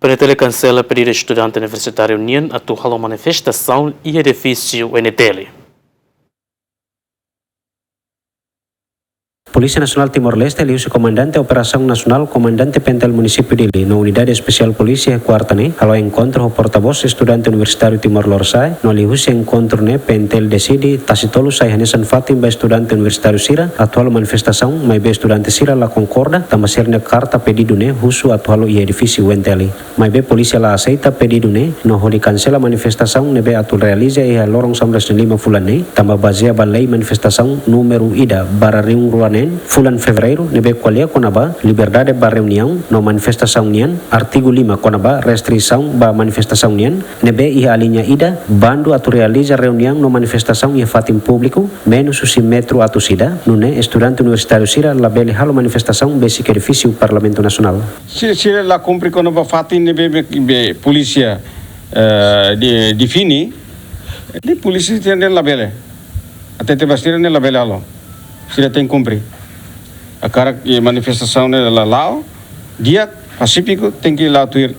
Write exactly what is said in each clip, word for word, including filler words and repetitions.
U N T L kansela pedidu estudante universitáriu nian atu halo manifestasaun iha edifísiu U N T L. Polísia Nasionál Timor-Leste, liuhusi Komandante Operasaun Nasionál, Komandante P N T L Munisípiu Dili, no Unidade Espesiál Polísia, kuarta ne'e, halo enkontru ho portavós estudante universitáriu Timor Lorosa'e, no liuhusi enkontru ne'e P N T L deside tasi tolu sai hanesan fatin ba estudante universitáriu sira atu halo manifestasaun, maibé estudante sira la konkorda, tanba sira-nia karta pedidu ne'e husu atu halo iha edifísiu U N T L. Maibé polísia la aseita pedidu ne'e, no hodi kansela manifestasaun ne'ebé atu realiza iha loron sanulu-resin-lima fulan ne'e, tanba bazeia ba lei manifestasaun númeru ida barra rihun rua neen fulan Fevereiru ne'ebé ko'alia kona-ba liberdade ba reuniaun no manifestasaun nian, artigu lima kona-ba restrisaun ba manifestasaun nian, ne'ebé iha aliña ida, bandu atu realiza reuniaun no manifestasaun iha fatin públiku, menus husi metru atus ida, nune'e estudante universitáriu sira labele halo manifestasaun besik edifísiu Parlamentu Nasionál. Sira, sira la kumpre kona-ba fatin ne'ebé, be, be polísia, eh, de, define, ne'e polísia sira ne'e labele. Hatete ba sira ne'e labele halo. Sira tenke kumpre. Hakarak, eh, manifestasaun ne'e la la'o, di'ak, pasífiku, tenke la'o tuir,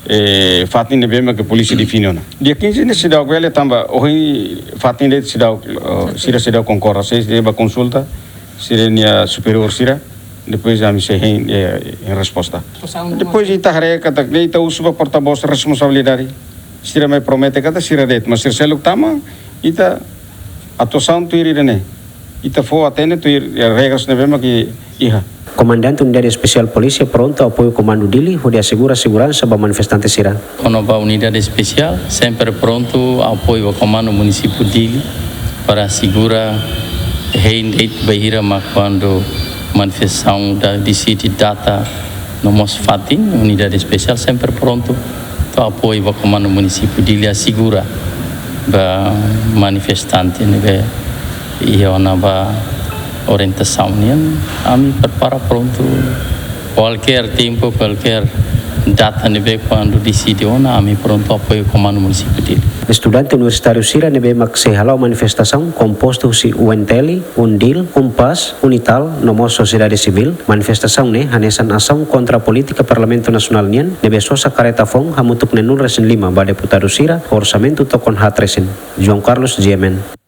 eh, fatin ne'ebé mak polísia define ona. Dia quinze ne'e seidauk bele tanba ohin fatin de'it seidauk, eh, sira seidauk konkorda, sei, sei ba konsulta sira-nia superiór sira, depois ami sei hein, eh, hein resposta. Depois ita haree katak ne'e ita husu ba portavós responsabilidade. Sira mai promete katak sira de'it, mas sira seluk tama, ita atuasaun tuir ida-ne'e. Ita fó hatene tuir, eh, regras ne'ebé mak iha. Komandante Unidade Espesiál Polísia prontu apoiu Komandu Dili hodi asegura seguransa ba manifestante sira. Kona-ba Unidade Espesiál, sempre prontu apoiu ba Komandu Munisípiu Dili para asegura hein de'it bainhira mak kuandu manifestasaun atu deside data no mós fatin, Unidade Espesiál sempre prontu atu apoiu ba Komandu Munisípiu Dili asegura ba manifestante ne'ebé iha ona ba orientasaun nian, ami prepara prontu kualkér tempu, kualkér data ne'ebé kuandu deside ona, ami prontu apoiu Komandu Munisípiu Dili. Estudante universitáriu sira ne'ebé mak sei hala'o manifestasaun kompostu husi U N T L, UNDIL, UNPAZ, UNITAL, no mós sosiedade sivíl. Manifestasaun ne'e hanesan asaun kontra polítika Parlamentu Nasionál nian, ne'ebé sosa karreta foun hamutuk neenulu-resin-lima ba deputadu sira, orsamentu tokon haat resin. João Carlos, G M N.